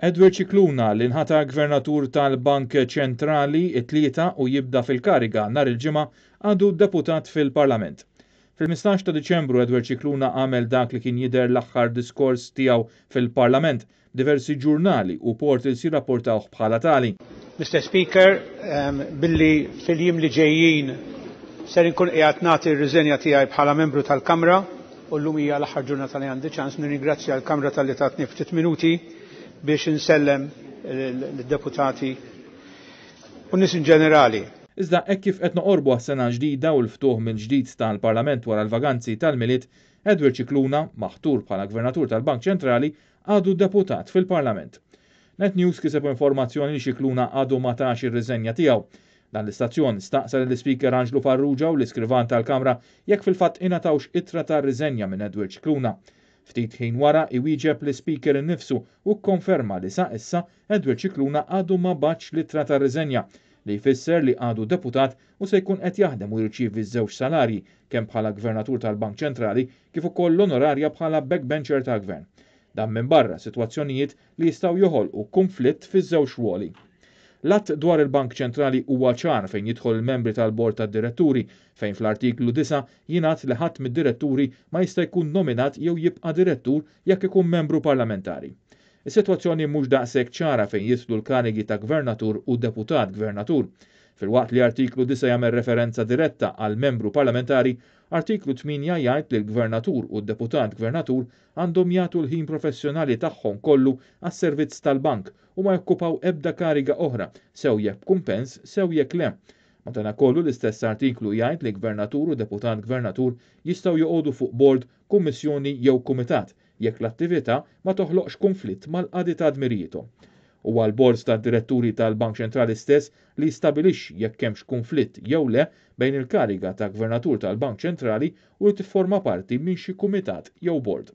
Edward Scicluna li nħatar Gvernatur tal-Bank Ċentrali t-Tlieta u jibda fil-kariga nhar il-Ġimgħa għadu deputat fil-Parlament. Fil-15 ta' Diċembru Edward Scicluna għamel dak li kien jidher l-aħħar diskors tiegħu fil-Parlament, b'diversi ġurnali u portals jirrapportawh bħala tali. Mister Speaker, billi fil-jiem li ġejjin ser inkun qiegħed nagħti r-riżenja tiegħi bħala membru tal-Kamra u llum hija l-aħħar ġurnata li għandi ċans nirringrazzja l-Kamra talli tatni ftit minuti biex insellem lid-deputati u n-nies in ġenerali. Iżda hekk kif qed noqorbu għas-sena l-ġdida u l-ftuħ mill-ġdid tal-Parlament wara l-vaganzi tal-Milied, Edward Scicluna, maħtur bħala Gvernatur tal-Bank Ċentrali, għadu deputat fil-Parlament. Net News kiseb informazzjoni li Scicluna għadu ma tax ir-riżenja tiegħu. Dan l-istazzjon staqsa lill-Ispeaker Anġlu Farrugia u l-Iskrivan tal-Kamra jekk fil-fatt ingħatawx ittra ta' riżenja minn Edward Scicluna. Ftit ħin wara iwieġeb l-Ispeaker innifsu u kkonferma li sa issa Edward Scicluna għadu ma bagħatx l-ittra ta' riżenja, li jfisser li għadu deputat u se jkun qed jaħdem u jirċievi ż-żewġ salarji, kemm bħala Gvernatur tal-Bank Ċentrali kif ukoll l-onorarja bħala backbencher tal-Gvern. Dan minbarra sitwazzjonijiet li jistgħu joħolqu kunflitt fiż-żewġ rwoli. L-Att dwar il-Bank Ċentrali huwa ċar fejn jidħol il-membri tal-Bord tad-Diretturi, fejn fl-Artiklu 9 jingħad li ħadd mid-diretturi ma jista' jkun nominat jew jibqa' direttur jekk ikun membru parlamentari. Is-sitwazzjoni mhux daqshekk ċara fejn jidħlu l-karigi ta' Gvernatur u Deputat Gvernatur. Filwaqt li Artiklu 9 jagħmel referenza diretta għal membru parlamentari, Artiklu 8 jgħid li l-Gvernatur u d-Deputat Gvernatur għandhom jagħtu l-ħin professjonali tagħhom kollu għas-servizz tal-bank u ma jokkupaw ebda kariga oħra, sew jekk b'kumpens sew jekk le. Madanakollu l-istess artiklu jgħid li gvernatur u deputat gvernatur jistgħu joqogħdu fuq bord, kummissjoni jew kumitat jekk l-attività ma toħloqx kunflitt mal-qadi ta' dmirijiethom. Huwa l-bord tad-diretturi tal-Bank Ċentrali stess li jistabilixxi jekk hemmx kunflitt jew le bejn il-kariga ta' gvernatur tal-Bank Ċentrali u li tifforma parti minn xi kumitat jew bord.